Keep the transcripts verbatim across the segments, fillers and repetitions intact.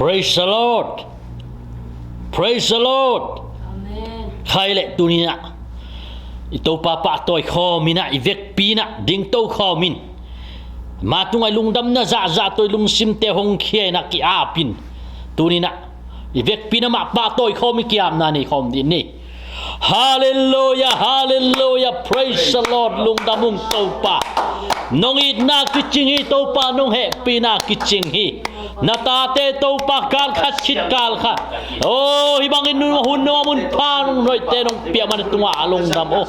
Praise the Lord. Praise the Lord. Amen. Khai le tuninah i Topa pahtawi khawminah i vekpinah dingto khawmin, ma tungah i lungdamna zahzah tawh i lungsimte hong khiainah ki-apin, tuninah i vekpinah mah pahtawi khawmi kiapna nei khawm dih ni. Halleluia, halleluia, praise the Lord. Lungdam ung Topa. Nong itna kicing hi Topa, nong hehpihna kicing hi. Na tate Topa kalkhat khit kalkhat, oh, hih bangin hun nuam hun pha nong hoihte nong piak man tungah a lungdam uh.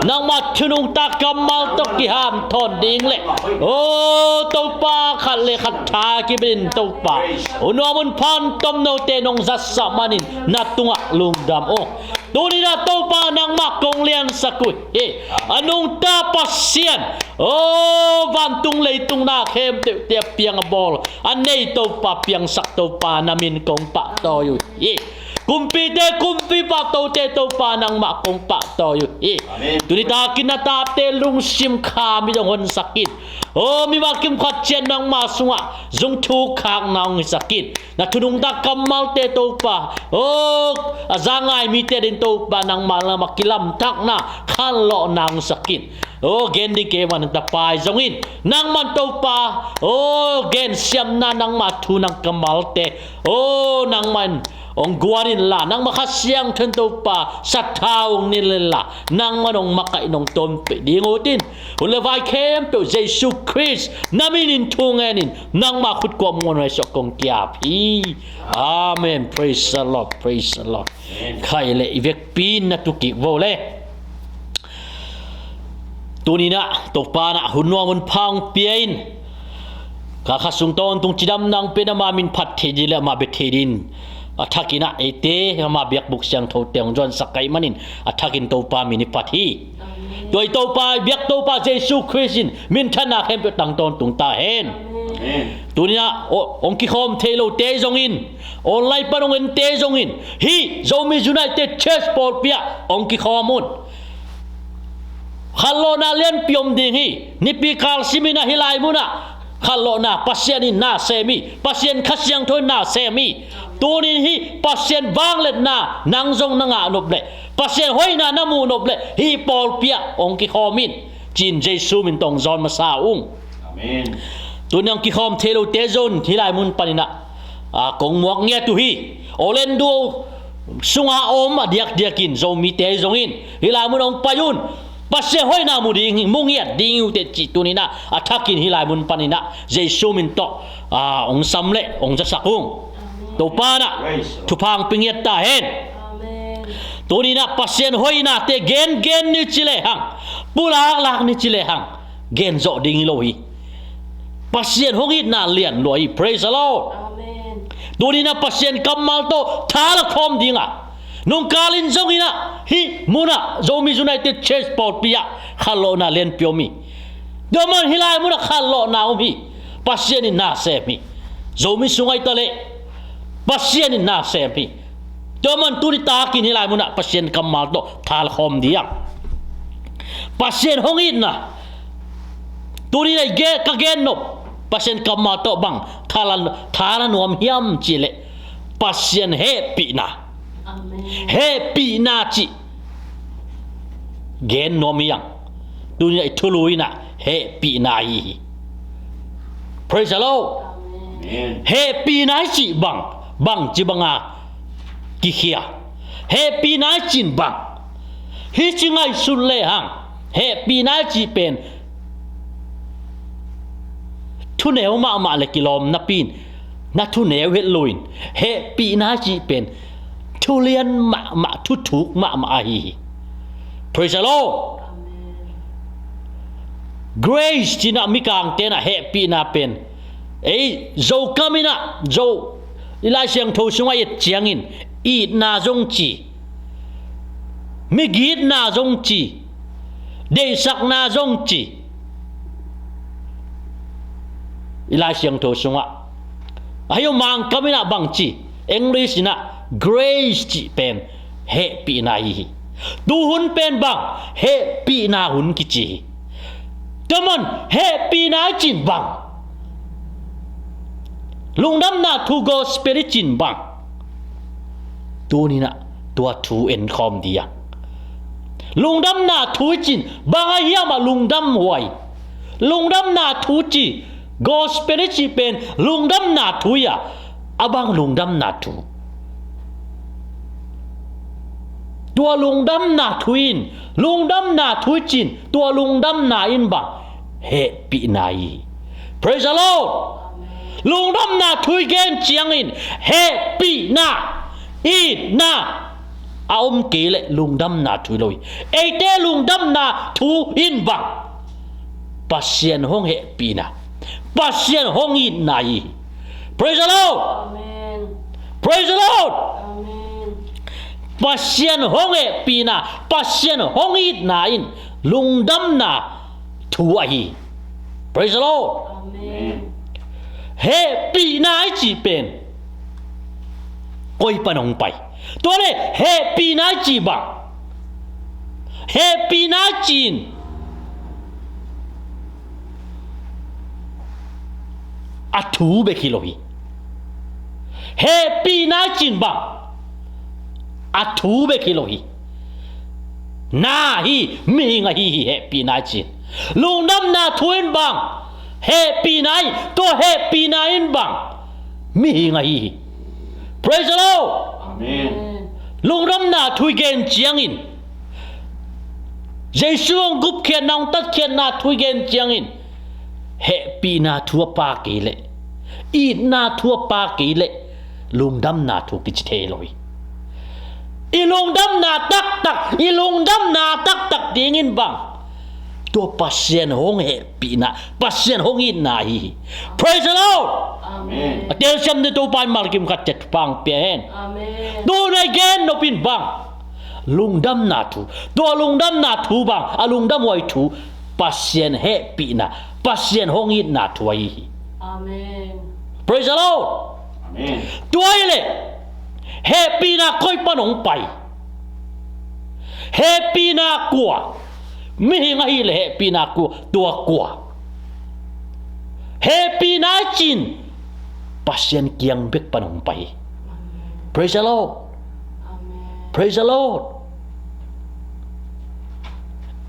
Nangma thunungta kammal tawh kihanthawn ding le, oh, Topa khat le khat tha kibin Topa hun nuam hun pha tomnote nong zatsak manin na tungah lungdam uh. Tuninah Topa nangmah kong liansak uh hi. A nungta Pasian, oh, vantung leitung na khempeuhte a piang a bawl a nei Topa, piangsak Topa na min kong pahtawi uh hi. Kumpite kumpi, pahtote Topa nangmah kong pahtawi uh hi. Amen. Tunitakin na tate lungsim kham i dong honsakin, oh, mi mah kimkhat ciat nangma sungah zung thuk khakna hong hisakin, na thunungta kammalte Topa, oh, a za ngai mite din Topa nangma lamah kilamthakna khanlawhna hong sakin, oh, gen ding kei man tapai zongin nangman Topa, oh, gensiamna nangma thu nang kammalte, oh, nangman hong guan inla, nangma Kha Siangtho in Topa sathau hong nilh inla, nangman hong makaih nong tonpih ding utin, hun le vai khempeuh Jesu Khrist na minin thu ngenin nangma khut kuam ngon hong suak kong kiap hi. Amen. Praise the Lord. Praise the Lord. Khai le i vekpi in na tukik vo le. Tuninah Topa nah hun nuam hun pha hong pia in, ka kha sung tawntung cidam nang pen ama min phat thei ding le ama bia thei ding a thakinah eite ama biakbuk siangthote hong zuansak kaih manin a thakin Topa min i phat hi. Tua i Topa, i biak Topa Jesu Khrist in minthanna khempeuh tang tawntung ta hen. Amen. Tuninah hong kikhawm thei lote zongin, online pan hong ente zongin, hih Zomi United Church pawlpi ah hong kikhawm un. Khanlawhna lianpi om ding hi. Nipi kal siminah hih lai munah khanlawhna Pasian in na sem hi. Pasian Kha Siangtho in na sem hi. Tunin hih Pasian vangliatna nang zong na ngah nop le, Pasian hoihna na muh nop le, hih pawlpi ah hong kikhawm in, ci-in Jesu min tawh hong zawn masa ung. Amen. Tunin hong kikhawm thei lote zong hih lai mun paninah, a, kong muak ngiat uh hi. Orlando sunga om a diakdiakin Zomite zongin hih lai mun hong pai un. Pasian hoihna mu ding hi, mu ngiat ding hi uh teh cih tuninah a thakin hih lai mun paninah Jesu min tawh, a, hong sam le hong zasak ung. Topa nah thupha hong pia ngiat ta hen. Amen. Tuninah Pasian hoihnate gengen ni ci lehang, pulaklak ni ci lehang, gen zawh ding hi lo hi. Pasian hong itna lian lua hi. Praise the Lord. Amen. Tuninah Pasian kammal tawh tha la khawm dinga, nungkalin zonginah hih munah Zomi United Church pawlpi ah khanlawhna lianpi om hi. Tua man hih lai munah khanlawhna om hi. Pasian in na sem hi. Zomi sung ahi ta leh Pasian in na sem hi. Tua man tuni takin hih lai munah Pasian kammal tawh tha la khawm ding. Pasian hong itna tuni nei ge ka gen nop, Pasian kammal tawh bang tha la, tha la nuam hiam cih leh Pasian hehpihna. Amen. Hehpihna cih gen nuam hi hang. Tuni a i thulu inah hehpihna ahi hi. Praise the Lord. Amen. Hehpihna i cih bang, bangci banga kikhia? Hehpihna i cih bang, hih ci ngaihsut lehang, hehpihna i cih pen thuneu mahmah le kilawm napi in na thuneu het loin, hehpihna i cih pen thulian mahmah, thuthuk mahmah ahi hi. Praise the Lord. Grace cinah mikangte inah hehpihna pen, ei, Zokam inah, Zo, i Lai Siangtho sungah i et ciangin itna zong ci, migitna zong ci, deihsakna zong ci. I Lai Siangtho sungah, ahi uh, Mangkam inah bangci, English inah grace cih pen hehpihna ahi hi. Tuhun pen bang, hehpihna hun kici hi. Tua man hehpihna i cih bang, Lungdamna thu gospel i cih bang, tuni-in ah tua thu en khawm ding a. Lungdamna thu i cih bang a hiam ah lungdam huai. Lungdamna thu cih, gospel i cih pen lungdamna thu hi a, a bang lungdamna thu. Tua lungdamna thu in, lungdamna thu i cih, tua lungdamna in bang, hehpihna hi. Praise the Lord. Lungdamna thu i gen ciangin hehpihna, itna a om kei leh lungdamna thu hi lo hi. Eite lungdamna thu in bang, Pasian hong hehpihna, Pasian hong itna hi. Praise the Lord. Amen. Praise the Lord. Amen. Pasian hong hehpihna, Pasian hong itna in lungdamna thu ahi. Praise the Lord. Amen. Hehpihna i cih pen koi pan hong pai? Tua leh hehpihna i cih bang, hehpihna i cih in a thu bek hi lo hi. Hehpihna i cih bang, a thu bek hi lo hi. Na hi, mihing ahi hi hehpihna i cih. Lungdamna thu in bang, hehpihna hi. Tua hehpihna in bang, mihing ahi hi. Praise the Lord. Amen. Lungdamna thu i gen ciangin, Jesu hong gupkhiatna, hong tatkhiatna thu i gen ciangin, hehpihna thu a pha kei leh, itna thu a pha kei leh, lungdamna thu kici thei lo hi. I lungdamna taktak, i lungdamna taktak dingin bang, tua Pasian hong hehpihna, Pasian hong itna hi hi. Praise the Lord. Amen. A telsiam ding Topa in malkim khat ciat thupha hong pia hen. Amen. Tu-in i gen nop in bang, lungdamna thu. Tua lungdamna thu bang, a lungdam huai thu, Pasian hehpihna, Pasian hong itna thu ahi hi. Amen. Praise the Lord. Amen. Tua hi leh, hehpihna koi pan hong pai? Hehpihna kua? Mihing ahi leh hehpihna kua? Tua kua? Hehpihna i cih Pasian kiang bek pan hong pai. Praise the Lord. Amen. Praise the Lord.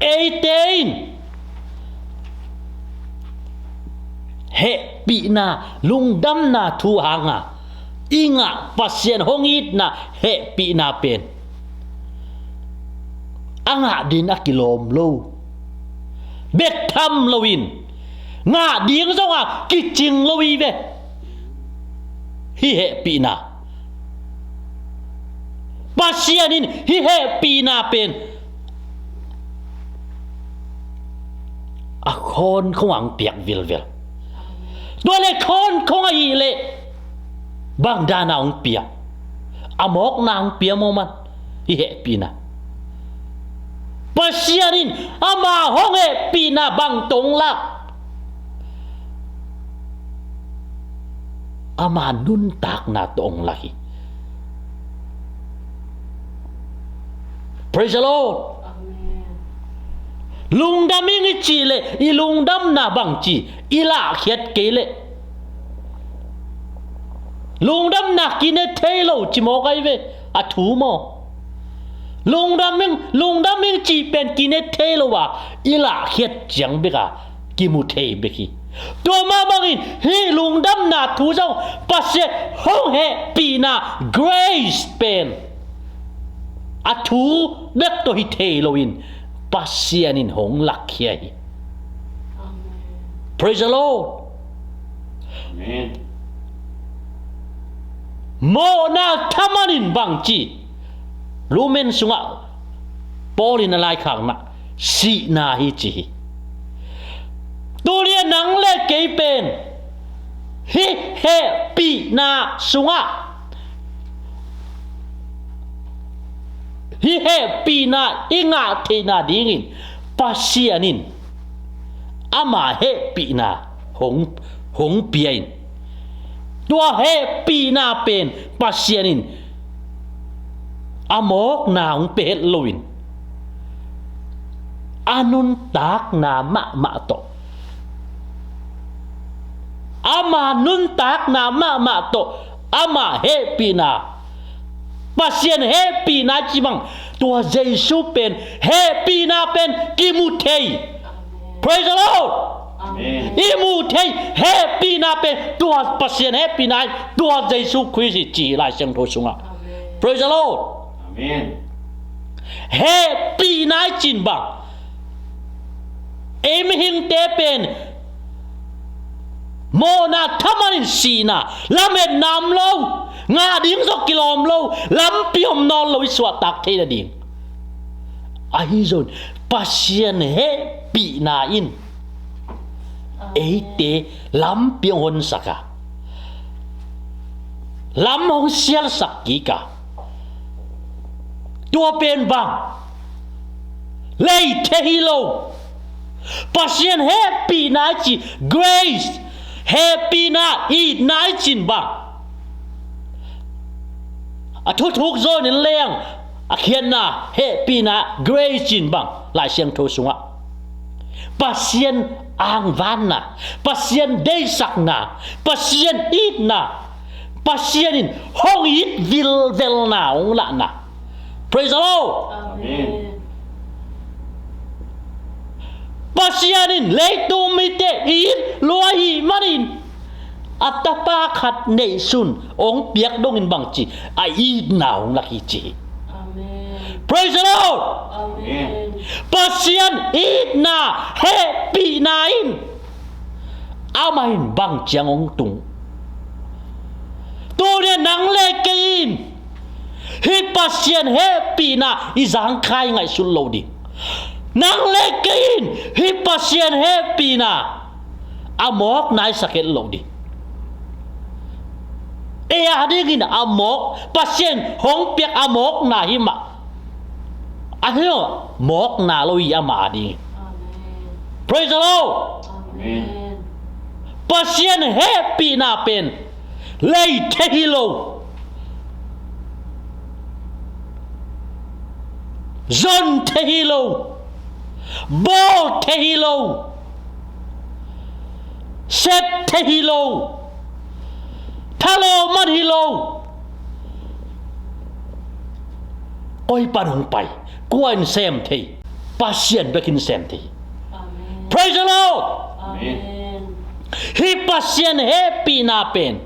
Eite in hehpihna, lungdamna thu hanga i ngah Pasian hong itna, hehpihna pen a ngah ding a kilawm lo, bek tham loin, ngah ding zong a kicing lo hi ve. Hih hehpihna, Pasian in hih hehpihna pen a khawn khong a hong piak vilvel. Tua leh khawn khong ahih leh bang dan a hong pia? A mawkna hong pia maw man? Hih hehpihna, Pasian in ama hong hehpihna bang tawh hong lak? Ama nuntakna tawh hong lak hi. Praise the Lord. Amen. Lungdam ing i cih leh, i lungdamna bang ci, i lahkhiat kei leh, lungdamna kine thei lo ci mawk ahi ve, a thu maw? Lungdam ing, lungdam ing cih pen kine thei lo a, i lahkhiat ciang bek a kimu thei bek hi. Tua mah bangin hih lungdamna thu zong, Pasian hong hehpihna, grace pen a thu bek tawh hi thei loin, Pasian in hong lakkhia hi. Amen. Praise the Lord. Amen. Mawhna thaman in bang ci? Roman sungah Paul in a laikhakna, sihna hi ci hi. Tuni a nang le kei pen hih hehpihna sungah, hih hehpihna i ngah theihna dingin Pasian in ama hehpihna hong, hong pia in, tua hehpihna pen Pasian in a mawkna hong pia het loin, a nuntakna mahmah tawh Ama nuntakna mahmah tawh ama hehpihna, Pasian hehpihna ci bang, tua Jesu pen hehpihna pen kimu thei. Praise the Lord. Amen. I mu thei hehpihna pen tua Pasian hehpihna in tua Jesu Khrist hi ci Lai Siangtho sungah. Amen. Praise the Lord. Amen. Hehpihna i cin bang, ei mihingte pen mawhna thaman in sihna, lametna om lo, ngah ding zong kilawm lo, lampi om nawn lo i suahtak thei nading. Ahi zong Pasian hehpihna in eite lampi hong honsak a, lam hong sialsak kik a. Tua pen bang, lei thei hi lo. Pasian hehpihna i ci, grace, hehpihna, itna i cin bang, a thuthuk zawn in leng a khiatna hehpihna, grace cin bang Lai Siangtho sungah Pasian angvanna, Pasian deihsakna, Pasian itna, Pasian in hong it vilvelna hong lahna. Praise the Lord. Amen. Pasian in leitung mite it lua ahih manin a tapa khat neihsun hong piak dongin bangci, a itna hong lak hi ci hi. Amen. Praise the Lord. Amen. Pasian itna, hehpihna in amah in bang ciang hong tung. Tuni nang le kei in hih Pasian hehpihna i zangkhai ngaihsut loh ding. Nang le kei in hih Pasian hehpihna a mawkna i sakhet loh ding. Ei a dingin a mawk, Pasian hong piak a mawkna hi mah. Ahi lo, mawkna lo hi ama a ding. Amen. Praise the Lord. Amen. Pasian hehpihna pen lei thei hi lo, zon thei hi lo, bawl thei hi lo, sep thei hi lo, thalawh man hi lo. Koi pan hong pai, kua in sem thei? Pasian bek in sem thei. Amen. Praise the Lord. Amen. Hih Pasian hehpihna pen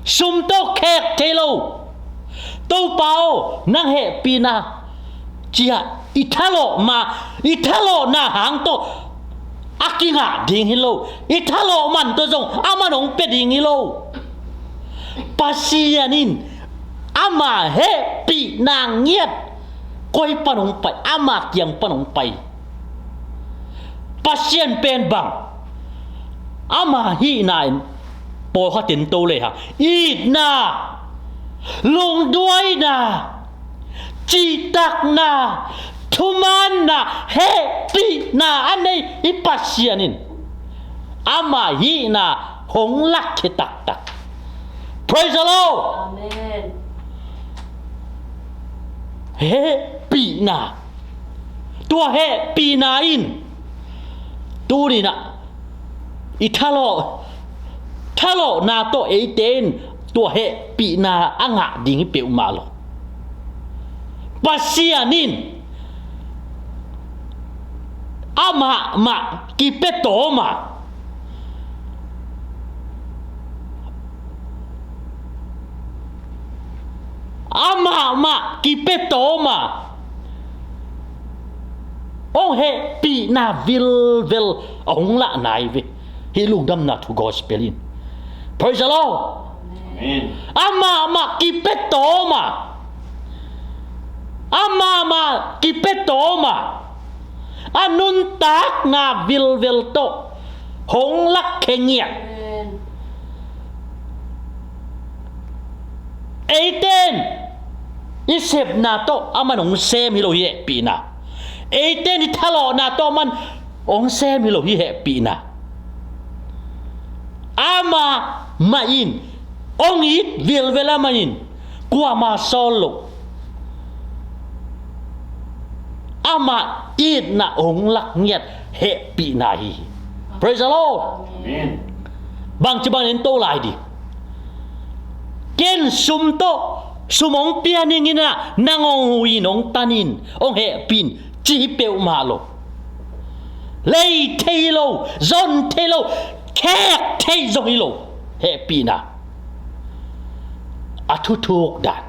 sum tawh khek thei lo. Topa aw, nang hehpihna ci-a i thalawh ma, i thalawhna hang tawh a kingah ding hi lo. I thalawh man tawh zong aman hong pia ding hi lo. Pasian in ama hehpihna ngiat koi pan hong pai, ama kiang pan hong pai. Pasian pen bang, ama hihna in pawlkhat in to le hang, itna, lungduaina, cihtakna, thumaanna, hehpihna a nei i Pasian in ama hihna hong lakkhia taktak. Praise the Lord. Amen. Hehpihna, tua hehpihna in tuni-in ah i thalawh, thalawhna tawh eite in tua hehpihna a ngah ding hi peuhmah lo. Pasian in amah mah kipia tawm a, amah mah kipia tawm a, hong hehpihna vilvel a hong lah nai ve. Hih lungdamna thu gospel in. Praise the Lord. Amen. Amah mah kipia tawm a, amah mah kipia tawm a, a nuntakna vilvel tawh hong lakkhia ngiat. Amen. Eite in i sepna tawh aman hong sem hi lo hi hehpihna. Eite in i thalawhna tawh aman hong sem hi lo hi hehpihna. Amah mah in hong it vilvel, amah in kuamah sawl lo. Amah itna hong lak ngiat hehpihna hi hi. Praise the Lord. Amen. Bangci bangin to lai ding? Ken sum tawh, sum hong pia ning in ah, nang hong hu in, hong tan in, hong hehpih in, ci hi peuhmah lo. Lei thei lo, zon thei lo, khek thei zong hi lo. Hehpihna a thuthuk dan.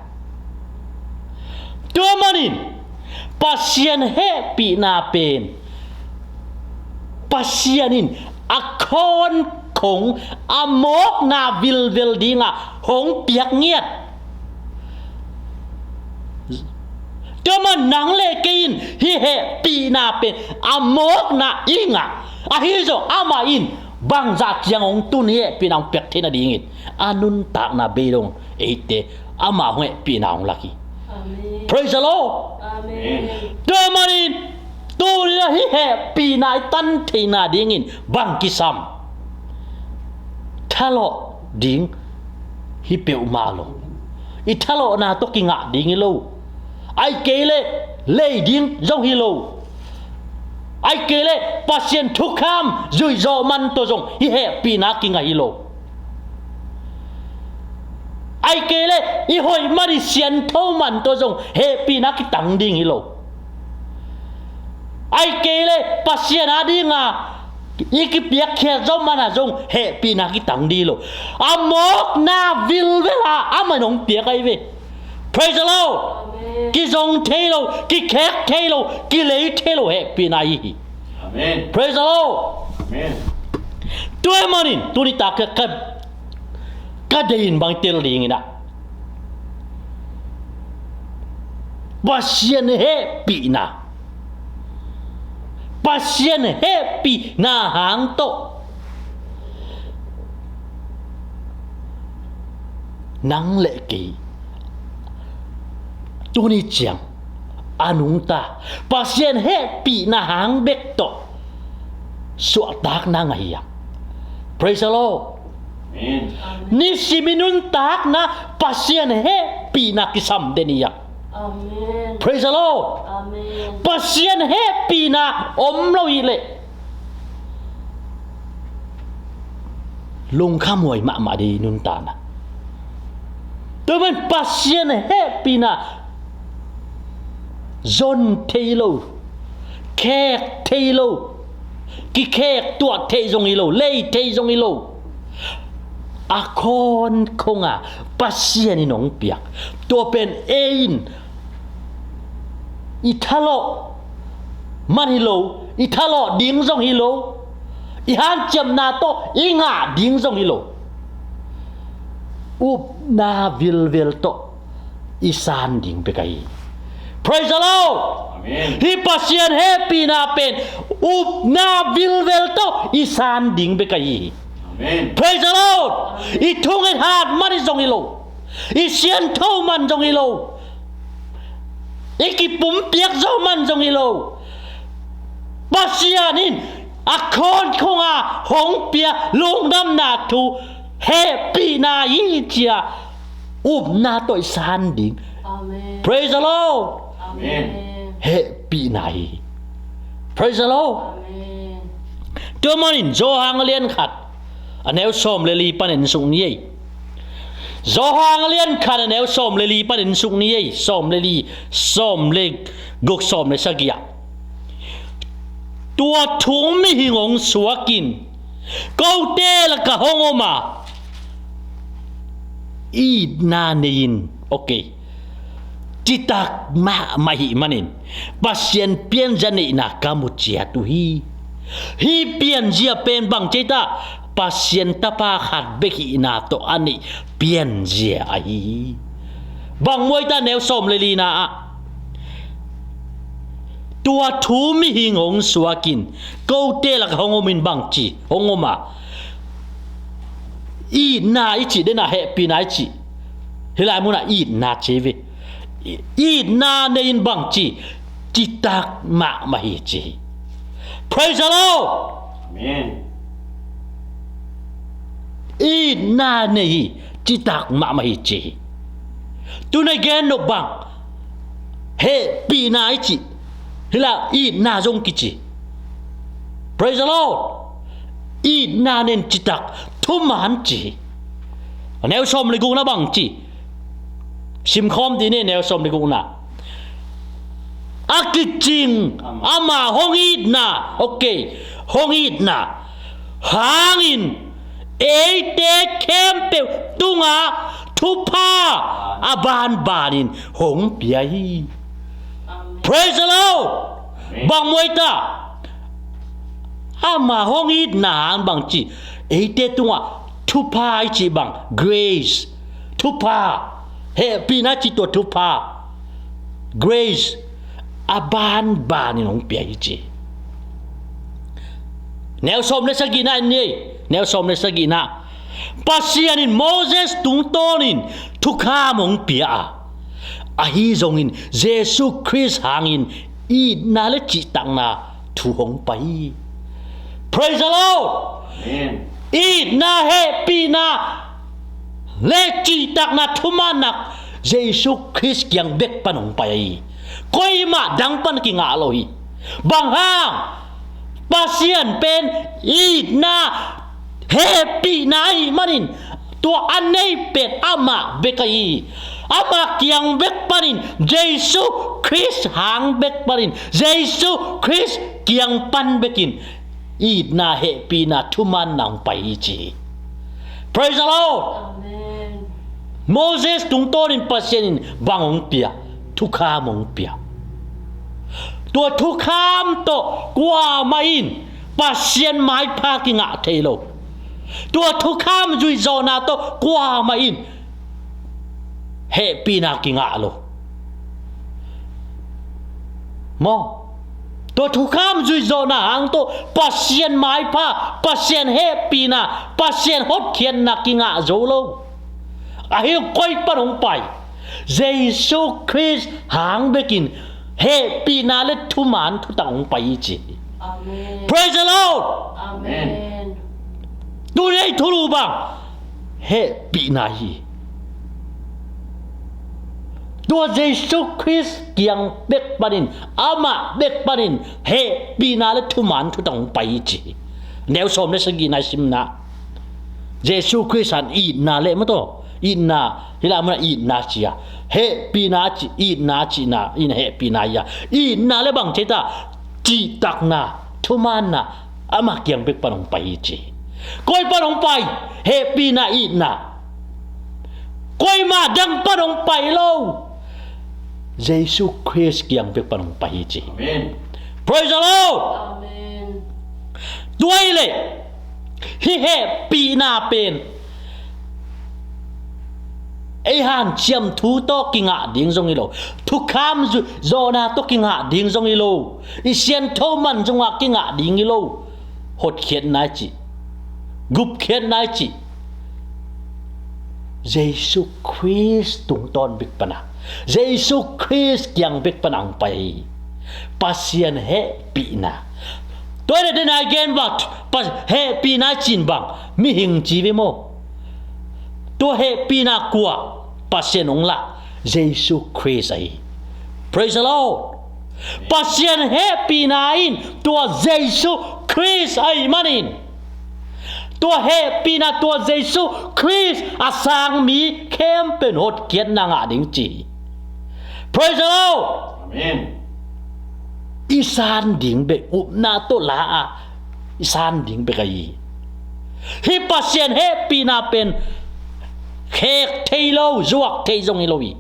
Tua manin Pasian hehpihna pen Pasian in a khawnkhong, a mawkna vilvel dingah hong piak ngiat. Tua man nang le kei in hih hehpihna pen a mawkna i ngah, ahi zong amah in bangzah ciang hong tun, hih hehpihna hong piak theih nadingin a nuntakna bei dong eite amah hong hehpihna hong lak hi. Amen. Praise the Lord. Amen. Tua manin tuni-a hih hehpihna i tan theihna dingin bang kisam? Thalawh ding hi peuhmah lo. I thalawhna tawh kingah ding hi lo. Ahih kei leh lei ding zong hi lo. Ahih kei leh Pasian thukham zuihzawh man tawh zong hih hehpihna kingah hi lo. Ahih kei leh i hoih man, i siangtho man tawh zong hehpihna kitang ding hi lo. Ahih kei leh Pasian a dinga i kipiakkhiat zawh man ah zong hehpihna kitang ding hi lo. A mawkna vilvel a amah in hong piak ahi ve. Praise the Lord. Amen. Kizong thei lo, kikhek thei lo, kilei thei lo hehpihna ahi hi. Amen. Praise the Lord. Amen. Tua ahih manin tuni tak ka, ka, ka deih in bang tel ding in ah, Pasian hehpihna, Pasian hehpihna hang tawh nang le kei tuni ciang a nungta Pasian hehpihna hang bek tawh suahtakna ngah hi hang. Praise the Lord. Amen. Nisim i nuntakna Pasian hehpihna kisam den hi hang. Amen. Praise the Lord. Amen. Pasian hehpihna om lo hi leh lungkhamhuai mahmah ding i nuntakna. Tua man Pasian hehpihna zon thei lo, khek thei lo, kikhek tuah thei zong hi lo, lei thei zong hi lo. A khawnkhong a Pasian in hong piak. Tua pen ei in i thalawh man hi lo, i thalawh ding zong hi lo, i hanciamna tawh i ngah ding zong hi lo. Upna vilvel tawh i san ding bek ahi hi. Praise the Lord. Amen. Hih Pasian hehpihna pen upna vilvel tawh i san ding bek ahi hi. Amen. Praise the Lord. I thunget hat man hi zong hi lo, i siangtho man zong hi lo, i kipumpiak zawh man zong hi lo. Pasian in a khawnkhong a hong pia lungdamna thu hehpihna hi ci-a upna tawh i san ding. Amen. Praise the Lord. Amen. Hehpihna hi. Praise the Lord. Amen. Tua manin Johan a lian khat, a neu sawm le li pan en suk ni ei. Johan a lian khat, a neu sawm le li pan en suk ni ei. Sawm le li, sawm le guk, sawm le sagih ah, tua thu mihing hong suak in kote lakah hong om a, itna nei in, okay, citak mahmah ahih manin Pasian pianzia neihna ka mu ciat uh hi. Hih pianzia pen bang ci ei ta? Pasian Tapa khat bek hihna tawh a neih pianzia ahi hi. Bang mu ei ta? Neu sawm le lina ah, tua thu mihing hong suak in kote lakah hong om in bang ci, hong om a, itna i cih den a, hehpihna i cih, hih lai munah itna ci ve. Itna nei in bang ci? Citak mahmah hi ci hi. Praise the Lord. Amen. Itna nei hi, citak mahmah hi ci hi. Tuna i gen nop bang, hehpihna i cih, hih lai itna zong kici. Praise the Lord. Itna nen citak thuman ci hi. Neu sawm le gukna bang ci? Simkhawm dih ni, neu sawm le gukna. A kicing ama hong itna, okay, hong itna hangin eite khempeuh tungah thupha a banbanin hong pia hi. Praise the Lord. Bang muaita? Ama hong itna hang bang ci? Eite tungah thupha i cih bang, grace. Thupha, hehpihna cih tua thupha, grace a banbanin hong pia hi ci. Neu sawm le sagihna in ni ei. Neu sawm le sagihna. Pasian in Moses tungtawnin thukham hong pia a, ahi zongin Jesu Khrist hangin itna le cihtakna thu hong pai hi. Praise the Lord. Itna, hehpihna le cihtakna, thumanna Jesu Khrist kiang bek pan hong pai hi. Koimah dang pan kingah lo hi. Bang hang? Pasian pen itna, hehpihna ahih manin tua a nei pen amah bek ahi hi. Amah kiang bek panin, Jesu Khrist hang bek panin, Jesu Khrist kiang pan bekin itna, hehpihna, thumanna hong pai hi ci hi. Praise the Lord. Moses tungtawnin Pasian in bang hong pia? Thukham hong pia. Tua thukham tawh kuamah in Pasian maipha kingah thei lo. Tua thukham zuihzawhna tawh kuamah in hehpihna kingah lo. Maw? Tua thukham zuihzawhna hang tawh Pasian maipha, Pasian hehpihna, Pasian hotkhiatna kingah zo lo. Ahi koi pan hong pai? Jesu Khrist hang bekin hehpihna le thuman thutak hong pai hi ci hi. Praise the Lord. Tuni ei thulu bang hehpihna hi. Tua Jesu Khrist kiang bek panin, amah bek panin hehpihna le thuman thutak hong pai hi ci hi. Neu sawm le sagihna i simna. Jesu Khrist hang itna le maw taw, itna, hih lai munah itna ci a, hehpihna ci, itna cihna in hehpihna hi a, itna le bang ci ta, cihtakna, thumanna amah kiang bek pan hong pai hi ci hi. Koi pan hong pai? Hehpihna, itna koimah dang pan hong pai lo. Jesu Khrist kiang bek pan hong pai hi ci hi. Praise the Lord. Tua hi leh hih hehpihna pen ei hanciam thu tawh kingah ding zong hi lo, thukham zu-, zawhna tawh kingah ding zong hi lo, i siangtho man zongah kingah ding hi lo. Hotkhiatna i cih, gupkhiatna i cih, Jesu Khrist tungtawn bek pana, Jesu Khrist kiang bek pana hong pai hi. Pasian hehpihna. Tua hi leh den a i gen bang, Pa-, hehpihna i cih bang mihing ci ve maw? Tua hehpihna kua Pasian hong lah? Jesu Khrist ahi. Praise the Lord. Pasian hehpihna in tua Jesu Khrist ahih manin, tua hehpihna, tua Jesu Khrist a sang mi khempeuh in hotkhiatna ngah ding ci hi. Praise the Lord. I san ding bek, upna tawh la a i san ding bek ahi hi. Hih Pasian hehpihna pen khek thei lo, zuak thei zong hi lo hi.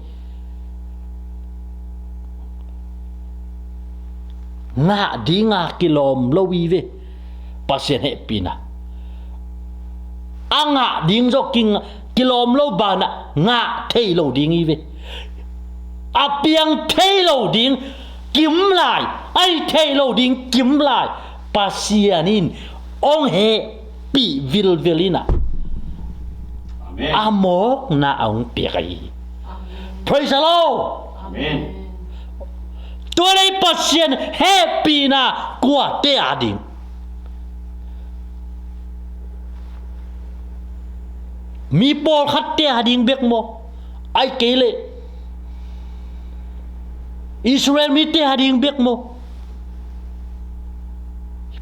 Ngah dinga kilawm lo hi ve. Pasian hehpihna a ngah ding zong ki-, kilawm lo banah ngah thei lo ding hi ve. A piang thei lo ding kim lai, a hi thei lo ding kim lai, Pasian in hong hehpih vilvel in ah, a mawkna a hong piak ahi hi. Praise the Lord. Tua leh Pasian hehpihna kuate a ding? Mi pawlkhatte a ding bek maw? Ahih kei leh Israel mite a ding bek maw?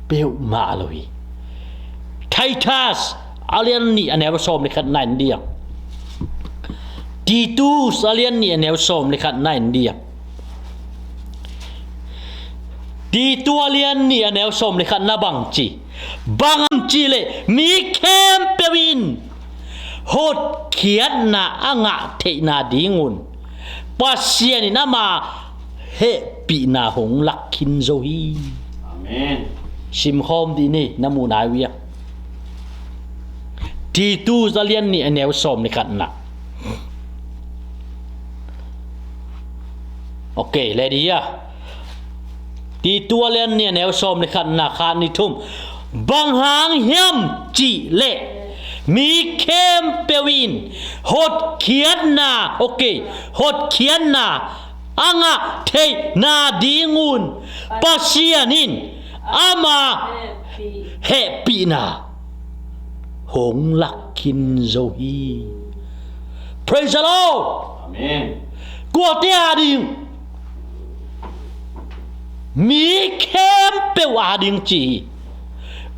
Peuhmah lo hi. Titus a lian nih a neu sawm le khatna en dih a. Titus a lian nih a neu sawm le khatna en dih a. Titus a lian nih a neu sawm le khatna bang ci? Bang hang hiam cih leh mi khempeuh in hotkhiatna a ngah theihna dingun Pasian in ama hehpihna hong lak khin zo hi. Amen. Simkhawm dih ni, na muhna uh hi a. Titus a lian nih a neu sawm le khatna. Ok, leh dih a. Titus a lian nih a neu sawm le khatna, khat, nih, thum. Bang hang hiam cih leh mi khempeuh in hotkhiatna, ok, hotkhiatna a ngah theihna dingun Pasian in ama hehpihna hong lak khin zo hi. Praise the Lord. Amen. Kuate ading? Mi khempeuh ading ci hi.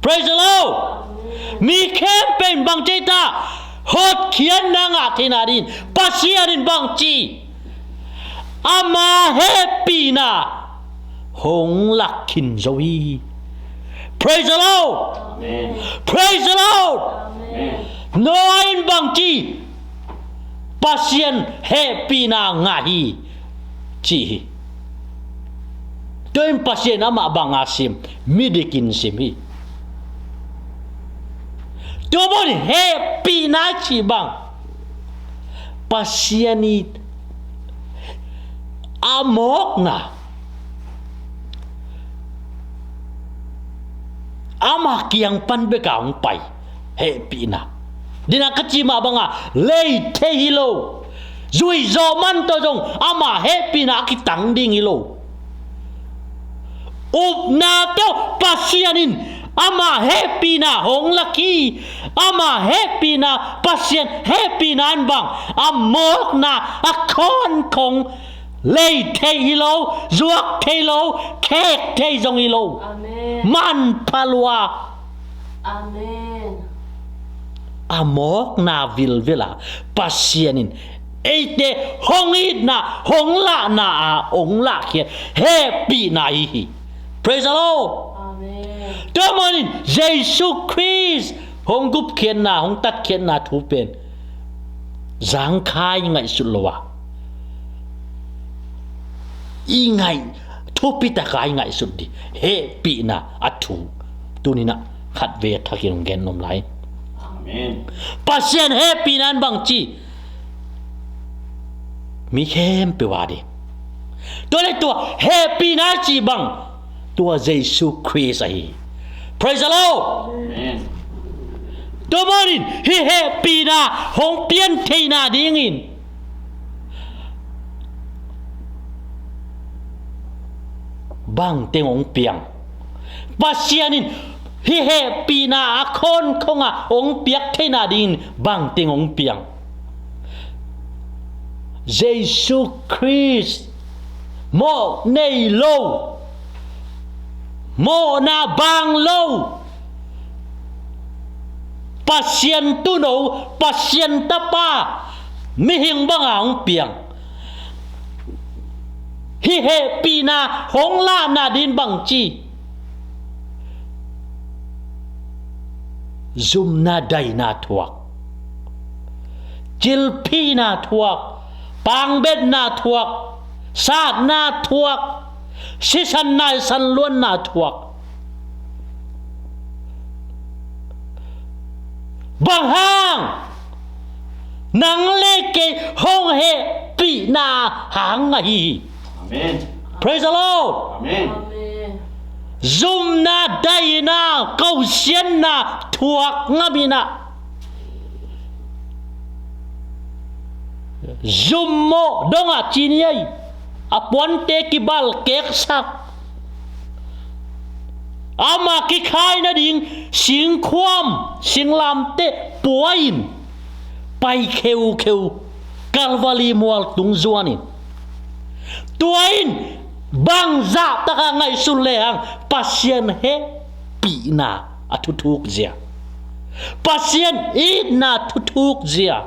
Praise the Lord. Amen. Mi khempeuh in bang ci ta? Hotkhiatna ngah theihna dingin Pasian in bang ci? Ama hehpihna hong lak khin zo hi. Praise the Lord. Amen. Praise the Lord. Amen. Noah in bang ci? Pasian hehpihna ngah hi, ci hi. Tua in Pasian amah banga sim? Midikin sim hi. Tua bang hehpihna cih bang? Pasian i a mawkna ama kiang pan beka hong pai. Hehpihna. Dina ka ci mah banga lei thei hi lo. Zuih zawh man tawh zong ama hehpihna a kitang ding hi lo. Upna tawh Pasian in ama hehpihna hong lak hi. Ama hehpihna, Pasian hehpihna in bang? A mawkna a khawnkhong, lei thei hi lo, zuak thei lo, khek thei zong hi lo. Amen. Manpha lua. Amen. A mawkna vilvela Pasian in eite hong itna, hong lahna a hong lahkhia hehpihna hi hi. Praise the Lord. Amen. Tua manin Jesu Khrist hong gupkhiatna, hong tatkhiatna thu pen zangkhai ngaihsut lo a, i ngaih, thupi taka i ngaihsut dih hehpihna a thu. Tuninah khatvei a thakin hong gen nuam lai. Amen. Pasian hehpihna in bang ci? Mi khempeuh a ding. Tua le tua hehpihna ci bang? Tua Jesu Khrist ahi. Praise the Lord. Amen. Tua manin hih hehpihna hong pian theihna dingin bangteng hong piang? Pasian in hih hehpihna a khawnkhonga hong piak theihna dingin bangteng hong piang? Jesu Khrist mawh nei lo, mawhna bang lo, Pasian tuuno, Pasian tapa, mihing banga hong piang. Hih hehpihna hong lahna dingin bang ci? Zumna daina thuak, cilphihna thuak, pangbetna thuak, satna thuak, sisan naisan luanna thuak. Bang hang? Nang le kei hong hehpihna hang ahi hi. Amen. Praise the Lord. Amen. Amen. Zumna, daina, kosianna thuak ngam inah, zummawh dongah ci ni ei, a puante kibal keksak, ama kikhai nading singkhuam, singlamteh pua-in pai kheukheu Kalvari mual tung zuanin. Tua in bangzah taka ngaihsun lehang Pasian hehpihna a thuthuk zia. Pasian itna thuthuk zia.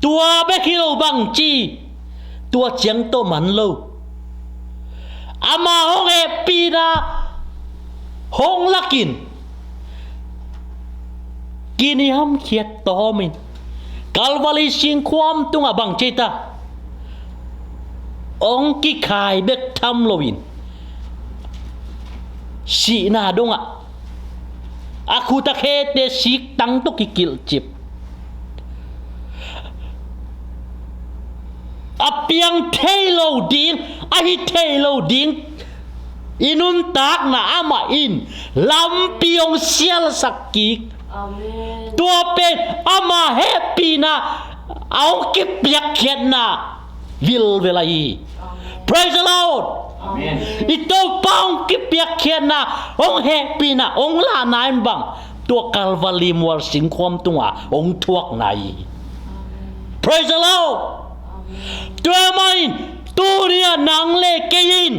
Tua bek hi lo, bangci, tua ciang tawh man lo. Ama hong hehpihna hong lakin, kiniamkhiat tawmin Kalvari singkhuam tungah bang ci ta, hong kikhai bek tham loin, sihna dongah a khut a khete siktang tawh kikilhcip, a piang thei lo ding, a hi thei lo ding i nuntakna amah in lampi hong sialsak kik. Amen. Tua pen ama hehpihna a hong kipiakkhiatna vilvel ahi hi. Amen. Praise the Lord. Amen. I Topa hong kipiakkhiatna, hong hehpihna, hong lahna in bang, tua Kalvari mual singkhuam tungah hong thuakna hi. Praise the Lord. Tua mah in tuni-ah nang le kei in,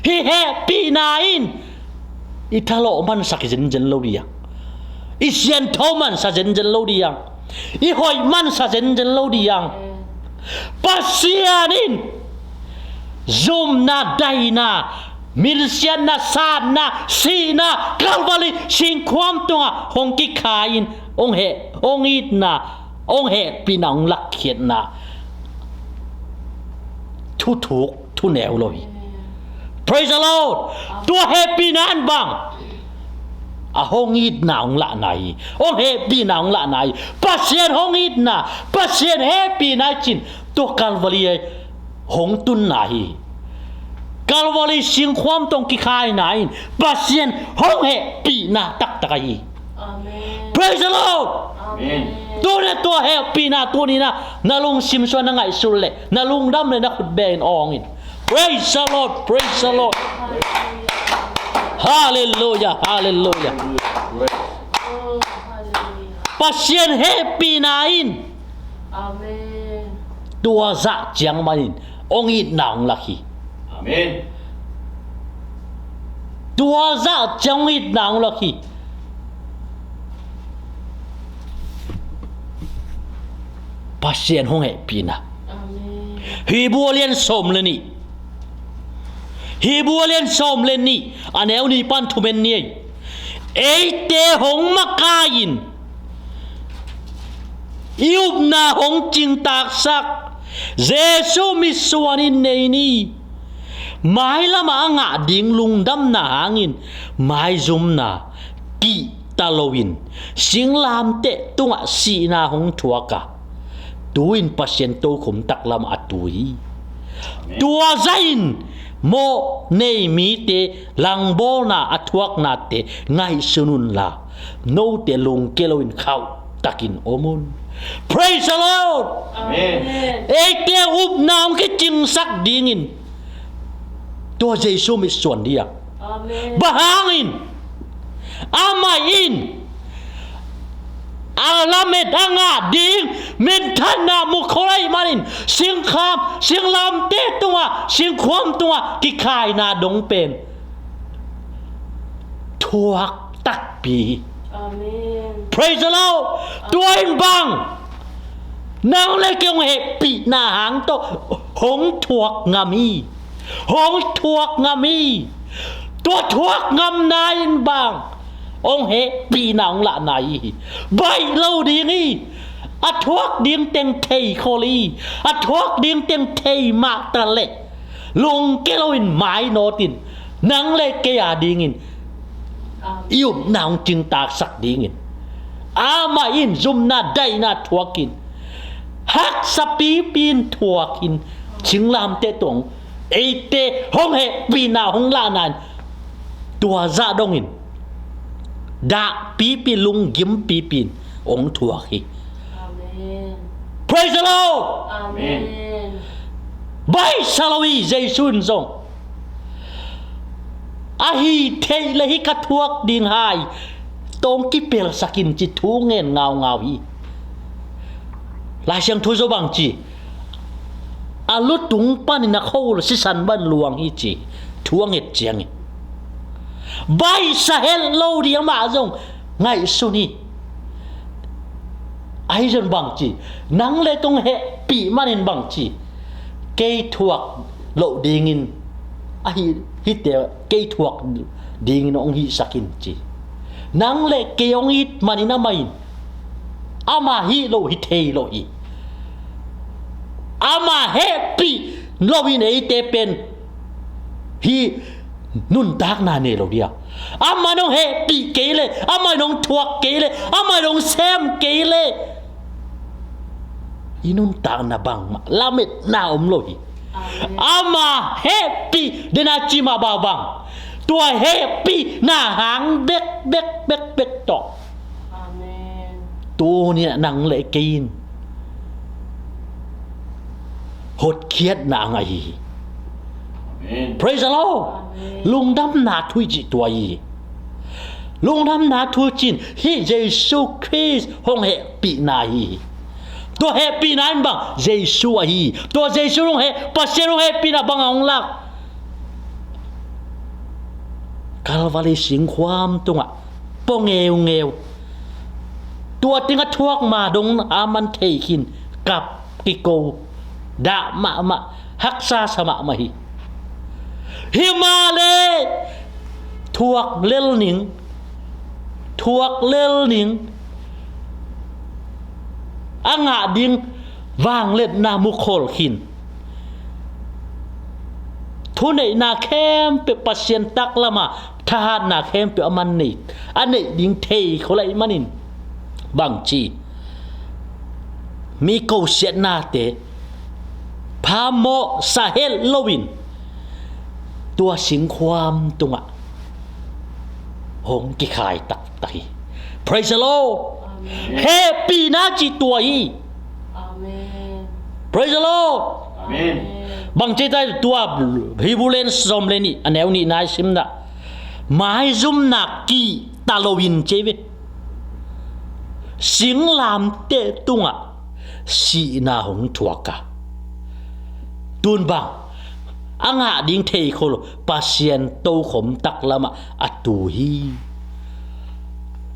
hih hehpihna in i thalawh mansak zenzen lo ding, i siangtho mansak zenzen lo ding, i hoih mansak zenzen lo ding. Pasian in zumna, daina, minsiatna, satna, sihna, Kalvari singkhuam tungah hong kikhai in, hong heh, hong itna, hong hehpihna, hong lakkhiatna thuthuk, thuneu lo hi. Praise the Lord. Tua hehpihna in bang, a hong itna hong lahna hi. Hong hehpihna hong lahna hi. Pasian hong itna, Pasian hehpihna i cih tua Kalvari hong tunna hi. Kalvari singkhuam tawh kikhaina in Pasian hong hehpihna taktak ahi hi. Amen. Praise the Lord. Amen. Tuni-in tua hehpihna tuni-in na lungsim sungah na ngaihsun leh, na lungdam leh, na khut bengin awng in. Praise the Lord. Praise the Lord. Hallelujah. Hallelujah. Pasian hehpihna in, amen, tua zah ciang manin hong itna hong lak hi. Amen. Tua zah ciang hong itna hong lak hi. Pasian hong hehpihna. Amen. Hebru a lian sawm le nih. Hebru a lian sawm le nih, a neu nih pan thum en ni ei. Eite hong makai-in i upna hong cingtaksak Jesuh mitsuan in nei ni. Mailamah a ngah ding lungdamna hangin maizumna kihta loin singlamteh tungah sihna hong thuak a, tu-in Pasian tokhom taklamah a tu hi. Tua zahin mawh nei mite langbawlna a thuaknate ngaihsun unla, note lungkia loin khauhtakin om un. Praise the Lord. Amen. Eite upna hong kicingsak dingin tua Jesuh mitsuan ding. Amen. Bang hangin? Amah in a lamet a ngah ding minthanna mu khol ahih manin singkham, singlamteh tungah, singkhuam tungah kikhaina dong pen thuak takpi. Amen. Praise the Lord. Tua in bang, nang le kei hong hehpihna hang tawh hong thuak ngam hi. Hong thuak ngam hi. Tua thuak ngamna in bang, hong hehpihna hong lahna hi. Baih lo ding hi. A thuak ding teng thei khol hi. A thuak ding teng thei mah ta leh, lungkia loin mainawt in, nang le kei a dingin i upna hong cingtaksak dingin, amah in zumna daihna thuakin, haksa pipi in thuakin, singlamteh tungah eite hong hehpihna hong lahna in, tua zah dongin dah pipi, lunggim pipi in hong thuak hi. Amen. Praise the Lord. Amen. Baihsa lo hi. Jesuh in zong, a hi theih leh hih ka thuak ding hai tawh kipelsak in, ci thu ngen ngaungau hi. Lai Siangtho Zo bang ci, a lutung panin a khuahun sisan bang luang hi ci, thu a nget ciangin. Baihsa het lo ding amah zong ngaihsun hi. Ahi zong bangci, nang le kong hehpih manin bangci, kei thuak loh dingin, ahi, hihte kei thuak dingin hong hihsak in ci. Nang le kei hong it manin amah in ama hih lo hi thei lo hi. Ama hehpih loin eite pen hih nuntakna nei lo dia. Ama nong hehpih kei le, ama nong thuak kei le, ama nong sem kei le, i nuntakna bangmah lametna om lo hi. Amen. Ama hehpih dena cima bawbang, tua hehpihna hang bek bek bek bek tawh. Amen. Tuni-ah nang le kei in hotkhiatna a ngah hi. Amen. Praise the Lord. Amen. Lungdamna thu i cih tua hi. Lungdamna thu cin hih Jesu Khrist hong hehpihna hi. Tua hehpihna in bang Jesu ahi. Tua Jesu hong heh, Pasian hong hehpihna bang a hong lak? Kalvari singkhuam tungah pua ngeungeu. Tua teng a thuak ma dong a man thei khin, kap, kiko, dah mahmah, haksa sa mahmah hi. Hi mah le thuak lel ning, thuak lel ning, a ngah ding vangliatna mu khol khin. Thuneihna khempeuh Pasian taklama thahatna khempeuh a man nei, a neih ding thei khol ahih manin bangci, mi kosiatnate phamawh sa het loin tua singkhuam tungah hong kikhai taktak hi. Praise the Lord. Amen. Hehpihna cih tua hi. Amen. Praise the Lord. Amen. Bang ci ta tua Hebrew lian sawm le nih a neu nihna i simna, maizumna kihta loin ci ve, singlamteh tungah sihna hong thuak a, tun bang a ngah ding thei khol Pasian tokhom taklamah a tu hi.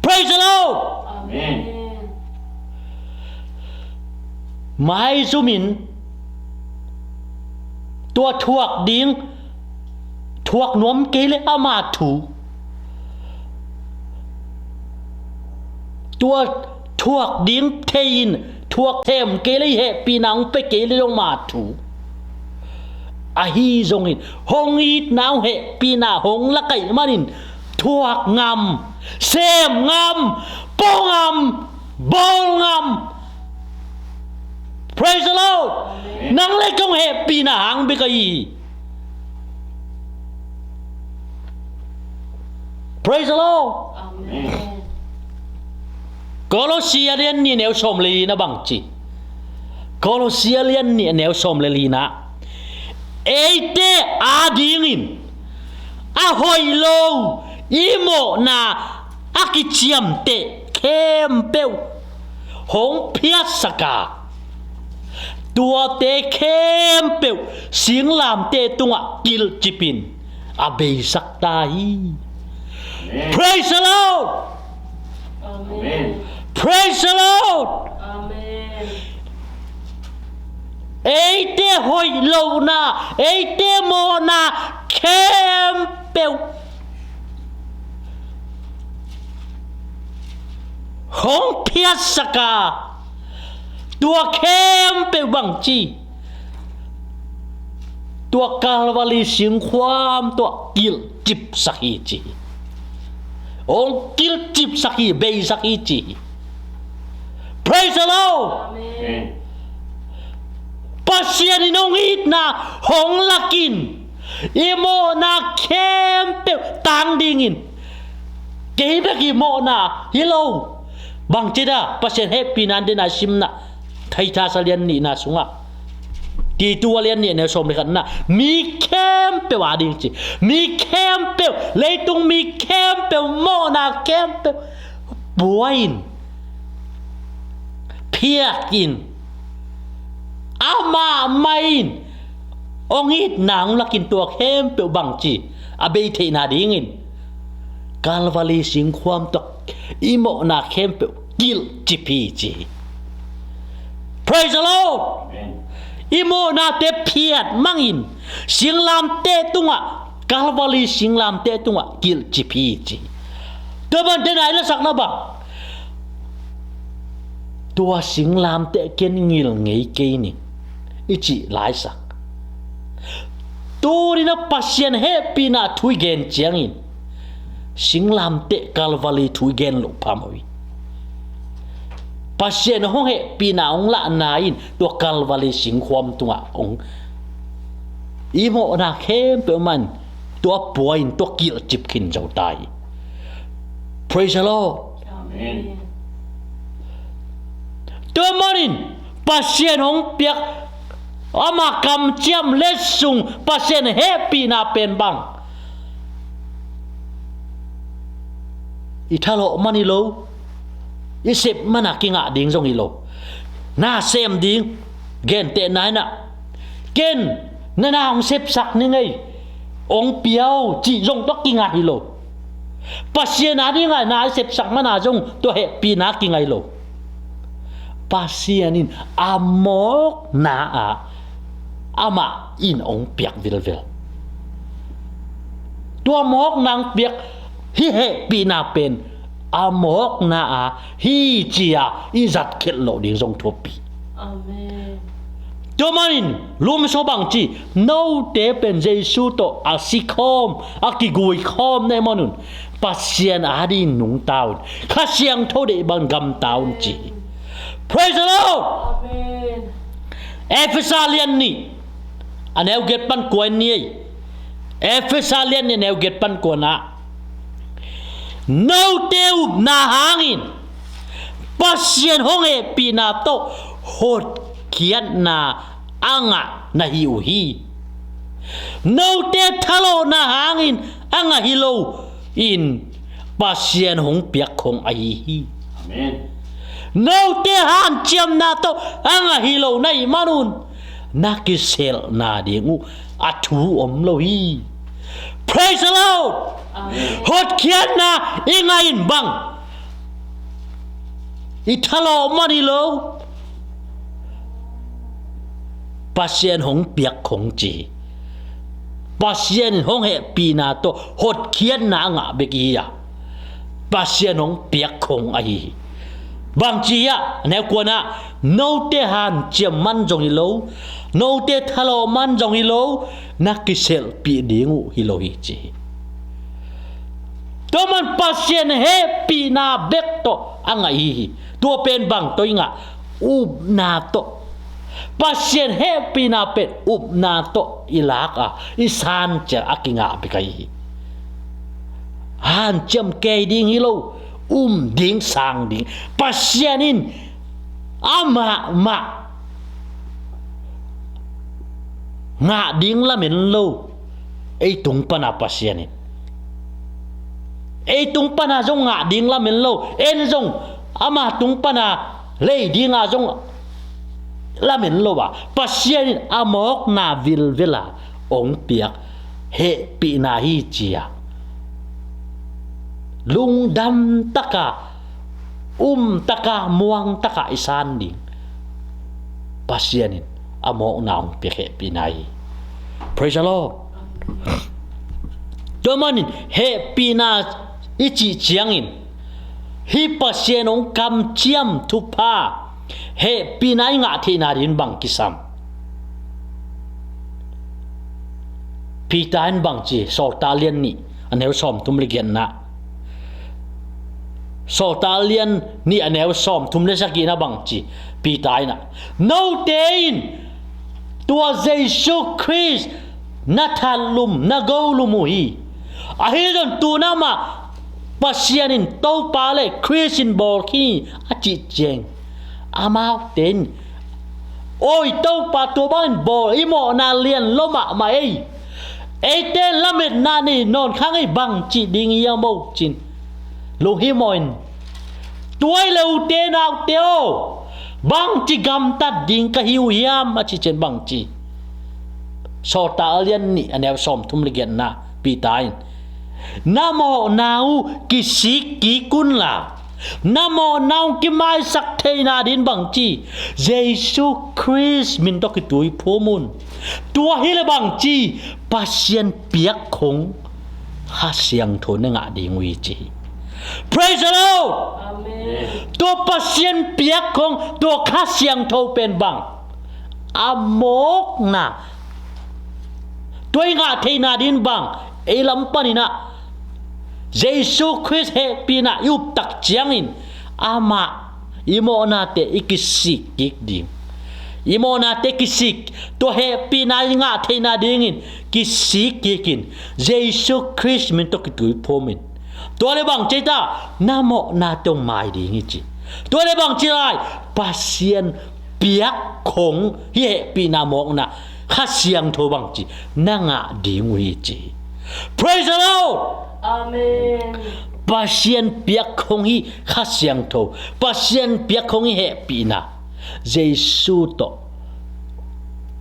Praise the Lord. Amen. Maizumin tua thuak ding, thuak nuam kei le ama thu, tua thuak ding thei-in, thuak them kei le, hehpihna hong pia kei le zong ama thu. Ahi zongin hong itna, hong hehpihna hong lak ahih manin thuak ngam, sem ngam, pua ngam, bawl ngam. Praise the Lord. Amen. Nang le kong hehpihna hang bek ahi hi. Praise the Lord. Amen. Kolosia lian nih a neu sawm le lina bang ci? Kolosia lian nih a neu sawm le lina, eite adingin a hoih lo i mawhna a kiciamteh khempeuh hong phiatsak a, tuate khempeuh singlamteh tungah kilhcipin a beisak ta hi. Amen. Praise the Lord. Amen. Praise the Lord. Amen. Eite hoih lohna, eite mawhna khempeuh hong phiatsak a, tua khempeuh bang ci? Tua Kalvari singkhuam tuah kilhcipsak hi ci hi. Hong kilhcipsak hi, beisak hi ci hi. Praise the Lord. Amen. Pasian in hong itna hong lakin, i mawhna khempeuh tang dingin, kei bek i mawhna hi lo. Bang ci da, Pasian hehpihna dena simna, Thaitha sa lian nihna sungah, Titu a lian nih a neu sawm le khatna, mi khempeuh ading ci. Mi khempeuh, leitung mi khempeuh, mawhna khempeuh pua in, phiat in, amah mah in hong itna hong lakin, tua khempeuh bang ci? A bei theihna dingin Calvary singkhuam tawh i mawhna khempeuh kilhcip hi ci hi. Praise the Lord. Amen. I mawhnate phiat mangin singlamteh tungah, Calvary singlamteh tungah kilhcip hi ci hi. Tua bang den a i lasakna bang, tua singlamteh ken ngil ngei kei ning i cih laisak. Tuni-in a Pasian hehpihna thu i gen ciangin singlamteh Calvary thu i gen loh phamawh hi. Pasian hong hehpihna hong lahna in tua Calvary singkhuam tungah hong, i mawhna khempeuh man tua pua in tua kilhcip khin zo ta hi. Praise the Lord. Amen. Tua manin Pasian hong piak ama kamciam letsong, Pasian hehpihna pen bang, i thalawh man hi lo, i sep man a kingah ding zong hi lo. Na sem ding, gentehna in ah, ken na na hong sepsak ning ei, hong pia o cih zong tua kingah hi lo. Pasian a dingah na i sepsak man a zong tua hehpihna kingah hi lo. Pasian in a mawkna ah amah in hong piak vilvel. Tua mawkna hong piak hih hehpihna pen a mawkna ah hi ci-a i zat khelh loh ding zong thupi. Amen. Tua manin Rom sung bang ci, note pen Jesu tawh a si khawm, a kigui khawm na hih manun Pasian a dingin nungta un, Kha Siangtho deih bangin gamta un ci hi. Praise the Lord. Amen. Efesa lian nih a neu giat pan kua in ni ei. Efesa lian nih a neu giat pan kua na, note upna hangin Pasian hong hehpihna tawh hotkhiatna a ngah na hi uh hi. Note thalawhna hangin a ngah hi lo in, Pasian hong piak khong ahi hi. Amen. Note hanciamna tawh a ngah hi lo na hih manun na kiselhna ding uh a thu om lo hi. Praise the Lord. Amen. Hotkhiatna i ngah in bang, i thalawh man hi lo, Pasian hong piak khong ci hi. Pasian in hong hehpihna tawh hotkhiatna a ngah bek hi a, Pasian hong piak khong ahi hi. Bang ci hiam, a neu kua na, note hanciam man zong hi lo, note thalawh man zong hi lo, na kiselhpih ding uh hi lo hi ci hi. Tua man Pasian hehpihna bek tawh a ngah hi hi. Tua pen bang tawh i ngah, upna tawh. Pasian hehpihna pen upna tawh i lak a, i san ciang a kingah bek ahi hi. Hanciam kei ding hi lo, um ding sang ding. Pasian in amah mah ngah ding lamen lo. Ei tung pana Pasian in, ei tung pana zong ngah ding lamen lo, en zong ama tung pana lei dinga zong lamen lo a, Pasian in a mawkna vilvela hong piak hehpihna hi ci a, lungdam taka, um taka, muang taka i san ding Pasian in a mawkna hong piak hehpihna hi. Praise the Lord. Tua manin hehpihna i cih ciangin hih Pasian hong kamciam thupha hehpihna i ngah theihna dingin bang kisam? Peter in bang ci, Sawltak lian nih a neu sawmthum le giatna, Sawltak lian nih a neu sawmthum le sagihna bang ci, Peter in ah, note in tua Jesu Khrist na thatlum, na golum uh hi. Ahi zong tu-in amah Pasian in Topa le Khrist in bawl khin hi a cih ciang, amaute in, oi Topa, tua bangin bawl, i mawhna lian lo mahmah ei. Eite in lametna nei nawn kha ngei, bang cih ding hiam o ci-in lunghimawh in, tua ahih leh ute naute aw, bangci gamtat ding ka hi uh hiam a cih ciang bang ci? Sawltak a lian nih a neu sawmthum le giatna Peter in, Na mawhna uh kisik kik unla, na mawhna uh kimaisak theihna ding bangci, Jesu Khrist min tawh kituiphum un. Tua hileh bangci, Pasian piak khong Kha Siangtho na ngah ding uh hi ci. Praise the Lord. Amen. Tua Pasian piak khong tua Kha Siangtho pen bang, a mawkna, tua i ngah theihna ding bang, ei lam paninah Jesu Khrist hehpihna i uptak ciangin amah i mawhnate i kisik kik ding. I mawhnate kisik, tua hehpihna i ngah theihna dingin kisik kikin Jesu Khrist min tawh kituiphum in. Tua le bang ci ta, na mawhnate hong mai ding hi ci. Tua le bang ci lai, Pasian piak khong hi hehpihna mawkna Kha Siangtho bangci na ngah ding uh hi ci. Praise the Lord. Amen. Pasian piak khong hi Kha Siangtho, Pasian piak khong hi hehpihna, Jesu tawh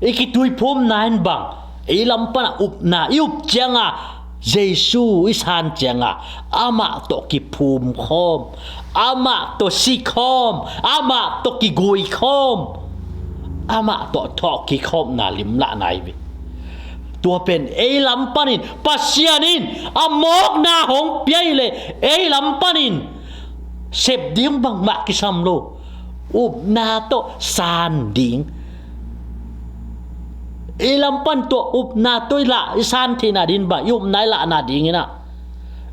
i kituiphumna in bang, ei lam pana upna i up cianga, Jesu i san cianga, amah tawh kiphum khawm, amah tawh si khawm, amah tawh kigui khawm, amah tawh thawh kikhawmna limlahna i ve. Tua pen ei lam panin Pasian in a mawkna hong pia i le, ei lam panin sep ding bangmah kisam lo, upna tawh san ding. I lam pan tua upna tawh i lah, i san theihna ding bang, i upna i lahna dingin ah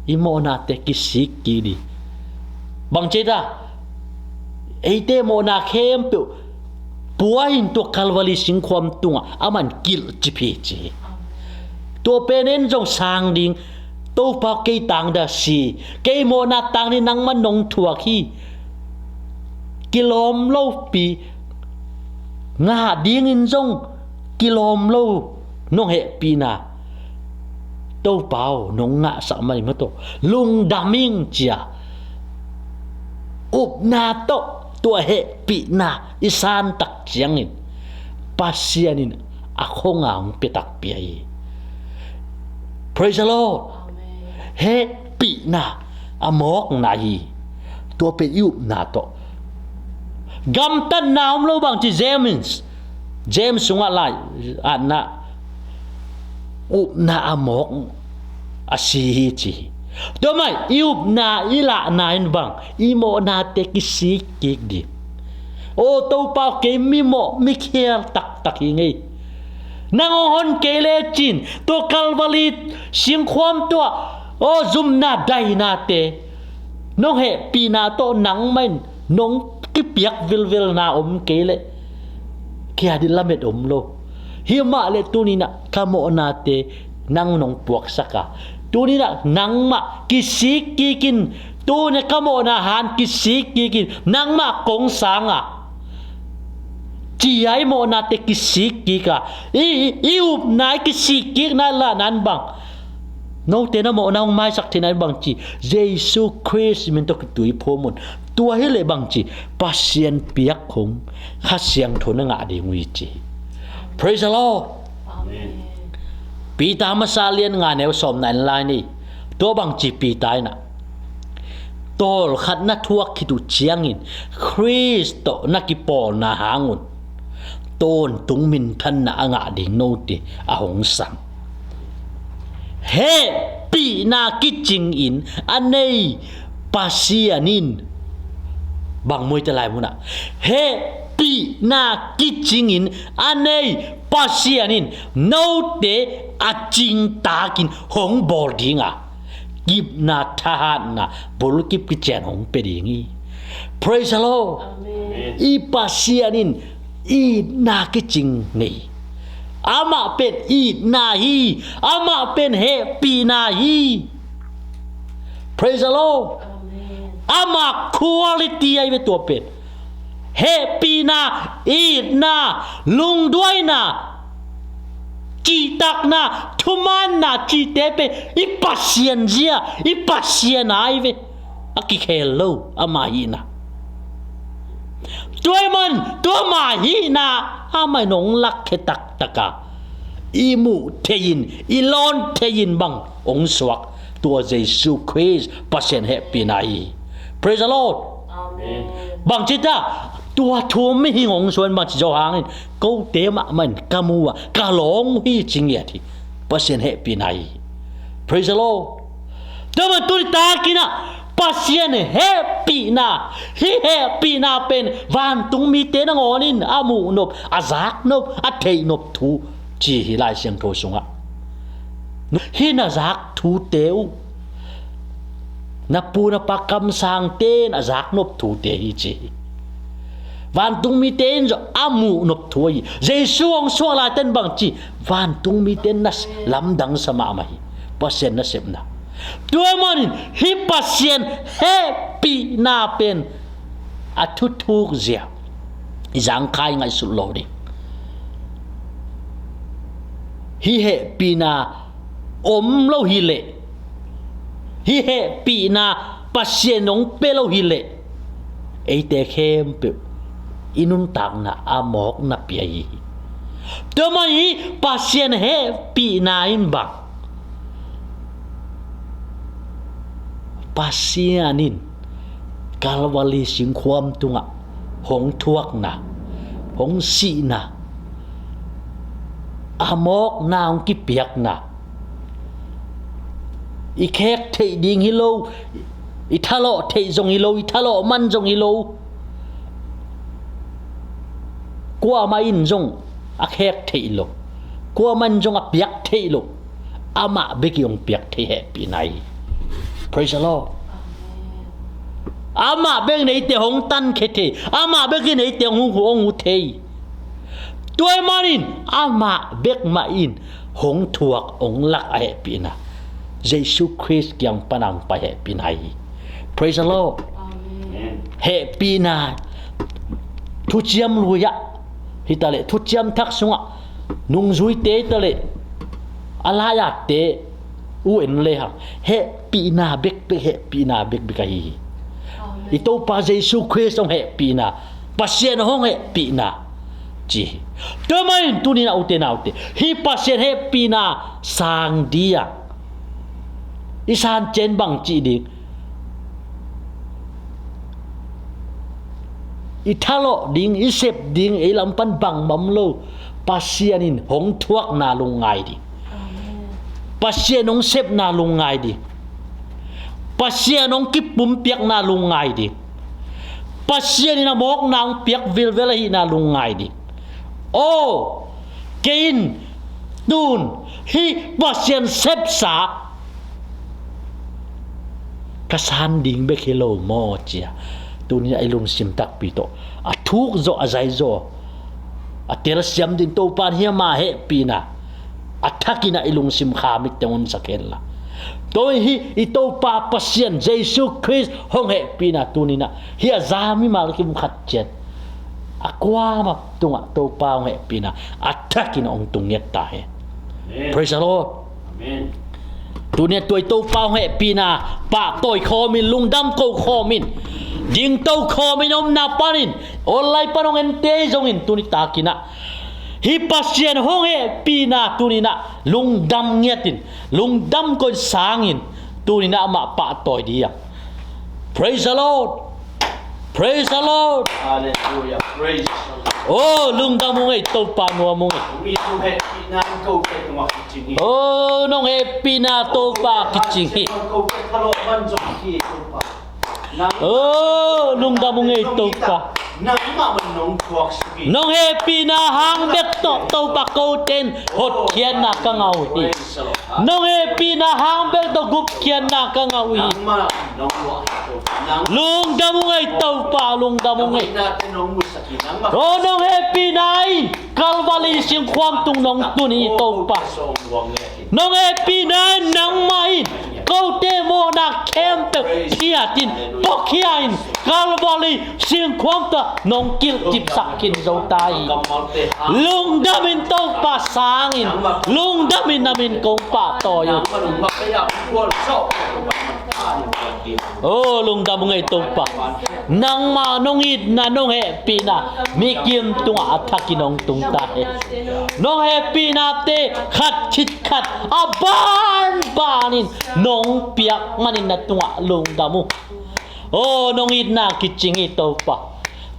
i mawhnate kisik kik ding. Bang ci ta, eite mawhna khempeuh pua in tua Kalvari singkhuam tungah a man kilh cip hi ci. Tua pen en zong sang ding, Topa kei tangda si, kei mawhna tang ni nangman nong thuak hi. Kilawm lopi, ngah dingin zong kilawm lo nong hehpihna Topa aw, nong ngahsak mah i mataw, lungdam ing cia upna tawh tua hehpihna i santak ciangin Pasian in a khonga hong piatak pia hi. Praise the Lord. Amen. Hehpihna a mawkna hi. Tua pen i upna tawh gamtatna om lo bang ci James, James sungah lai atna upna a mawk a si hi ci hi. Tua mai i upna i lahna in bang i mawhnate kisik kik ding. O Topa, kei mi mawh mi khial taktak hi ngei. Nang hong hon kei le cin tua Kalvari singkhuam tua, o zumna dainate nong hehpihna tawh nangmah in nong kipiak vilvilna om kei le kia di lamet om lo. Hi mah le tuninah ka mawhnate nang nong puaksak a, tuninah nangmah kisik kikin, tuni ka mawhna han kisik kikin nangmah kong sanga, cia i mawhnate kisik kika, i, i upna i kisik kikna la nan bang, note na mawhna hong maisak theihna in bang ci, Jesu Khrist min tawh kituiphum un. Tua hileh bang ci, Pasian piak khong Kha Siangtho na ngah ding uh hi ci. Praise the Lord. Amen. Peter masa lian nga neu sawmna in lai ni. Tua bang ci Peter inah, tawlkhat na thuak khit uh ciangin Khrist tawh na kipawlna hangun tawntung minthanna a ngah ding note a hong sang. Hehpihna kicingin a nei Pasian in, bang muaite lai munah, hehpihna kicingin a nei Pasian in note a cingtakin hong bawl dinga, kipna thahatna bulkip kician hong pia ding hi. Praise the Lord. Amen. I Pasian in itna kicing nei. Amah pen itna hi. Amah pen hehpihna hi. Praise the Lord. Amen. Amah quality ahi ve tua pen. Hehpihna, itna, lungduaina, cihtakna, thumaanna cihte pen i Pasian zia, i Pasian ahi ve. A kikhel lo amah hihna. Tua ahih man tua amah hihna amah in hong lakkhe taktaka, i muh thei-in, i lawn thei-in bang hong suak. Tua Jesu Khrist Pasian hehpihna hi. Praise the Lord. Amen. Bangci ta, tua thu mihing hong suan bangci zo hangin, kote mahmah in ka mu a, ka lawng uh hi ci ngiat hi. Pasian hehpihna hi. Praise the Lord. Tua man tuni takin ah, Pasian hehpihna, hih hehpihna pen vantung mite nangawn in a muhnop, a zaknop, a theihnop thu ci hi Lai Siangtho sungah. Hih na zak thute uh, na pu na pa kamsangte in a zaknop thute hi ci hi. Vantung mite in zong a muhnop thu ahi. Jesu hong suak laitakin bangci, vantung mite in na lamdang sa mahmah hi. Pasian nasepna. Tua manin hih Pasian hehpihna pen a thuthuk zia i zangkhai ngaihsut lo ding. Hih hehpihna om lo hileh, hih hehpihna Pasian hong pia lo hileh, eite khempeuh i nuntakna a mawkna pia hi. Tua mah hi. Pasian hehpihna in bang, Pasian in Kalvali singkhuam tungah hong thuakna, hong sihna, a mawkna hong kipiakna, i khek theih ding hi lo, i thalawh theih zong hi lo, i thalawh man zong hi lo. Kuamah in zong a khek theih lo, kuamah in zong a piak theih lo. Amah bek in hong piak thei hehpihna hi. Praise the Lord. Amah bek in eite hong tankhia thei, amah bek in eite hong hu, hong hu thei. Tua manin amah bek mah in hong thuak, hong lak a hehpihna, Jesu Khrist kiang pana hong pai hehpihna hi. Praise the Lord. Amen. Hehpihna thuciam lui-ah hitaleh, thuciam thak sungah nungzuite hitaleh, a lai-atte uh en lehang, hehpihna bekbek, hehpihna bekbek ahi hi. Amen. I Topa Jesu Khrist hong hehpihna, Pasian hong hehpihna ci hi. Tua manin tuni-in a ute naute, hih Pasian hehpihna sang ding a, i san ciang bang ci ding, i thalawh ding, i sep ding, ei lam pan bangmah om lo. Pasian in hong thuakna lungngai ding. Amen. Pasian hong sepna lungngai ding. Pasian hong kipumpiakna lungngai ding. Pasian in a mawkna hong piak vilvel ahihna lungngai ding. Aw, kei in tun hih Pasian sepsa ka san ding bek hi lo maw ci-a, tuni-in a i lungsim takpi tawh a thuk zawh, a zai zaw, a telsiam ding Topa in hih ama hehpihna a thakin a i lungsim kha mit teng honsak henla. Tua hi i Topa Pasian Jesu Khrist hong hehpihna tuni-in a hih a za mimal kim khat ciat a kuamah tungah Topa hong hehpihna a thakin hong tung ngiat ta hen. Amen. Praise the Lord. Amen. Tuni-in a tua i Topa hong hehpihna pahtawi khawmin, lungdam ko khawmin, dingto khawmin, omna panin, online pan hong ente zongin tuni takin a hih Pasian hong hehpihna tuni-in a lungdam ngiatin, lungdam ko-in sangin, tuni-in a amah pahtawi ding a. Praise the Lord. Praise the Lord. Hallelujah. Praise the Lord. Oh, lungdam ung ei, Topa nuam ung ei. Umi tu hehpihna ko ke tuma kicing hi. Oh, nong hehpihna Topa kicing hi. Ko ke thalawh man zong hi Topa. Oh, lungdam ung ei Topa. Nangmah man nong thuak suk hi. Nong hehpihna hang bek tawh Topa kote in hotkhiatna ka ngah uh hi. Praise the Lord. Nong hehpihna hang bek tawh gupkhiatna ka ngah uh hi. Nangmah nong thuak hi Topa. Lungdam ung ei Topa, lungdam ung ei. Nangmah nate nong musak hi, nangmah. Oh, nong hehpihna in Kalvali singkhuam tung nong tun hi Topa. Nong hehpihna in nangmah in kote mawhna khempeuh khiatin, puakhia in Kalvali singkhuam tawh nong kilhcipsak khin zo ta hi. Lungdam ing Topa sangin, lungdam ing, na min kong pahtawi uh. O lungdam ung ei Topa. Nangma nong itna, nong hehpihna mikim tungah a thakin hong tung ta hen. Nong hehpihnate khat khit khat a banbanin nong piak manin na tungah lungdam ung. O nong itna kicing hi Topa.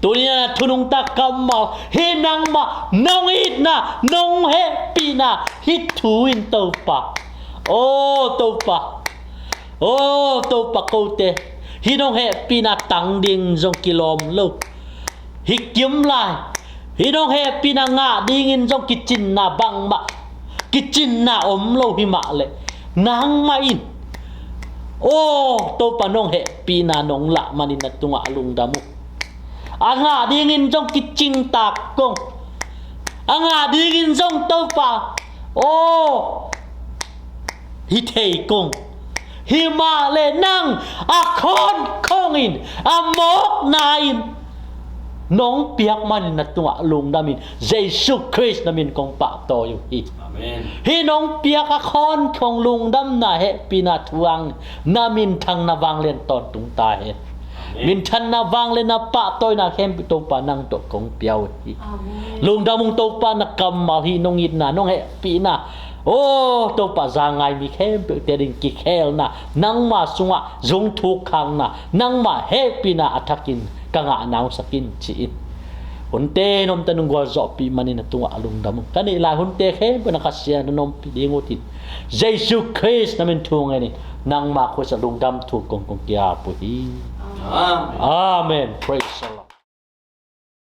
Tuni a thu nungta kammal hi nangma nong itna, nong hehpihna hih thu in Topa. O Topa. O Topa, kote hih nong hehpihna tang ding zong kilawm lo. Hih kim lai hih nong hehpihna ngah dingin zong kicinna bangmah, kicinna om lo hi mah leh, nangmah in, o Topa, nong hehpihna nong lah manin na tungah lungdam ung. A ngah dingin zong kicing tak kong, a ngah dingin zong Topa, o hi thei kong. Hi mah leh nang a khawnkhong in, a mawkna in nong piak manin na tungah lungdam ing. Jesu Khrist na min kong pahtawi uh hi. Amen. Hih nong piak a khawnkhong lungdamna, hehpihna thu hang na minthang na vanglian tawntung ta hen. Amen. Minthanna, vangliatna, pahtawina khempeuh Topa nang tawh kong pia uh hi. Amen. Lungdam ung Topa, na kammal hih nong itna, nong hehpihna, o Topa, za ngai mi khempeuhte ding kikhelna, nangma sungah zungthuk khakna, nangma hehpihna a thakin ka ngahna hong sak in ci-in, hunte nong tanu gualzawhpih manin na tungah lungdam ung. Ka neih lai hunte khempeuh na Kha Siangtho na ompih ding uh hi. Jesu Khrist na min thu ngenin nangma khuasak lungdam thu kong kong ki-ap uh hi. Amen. Amen. Praise the Lord.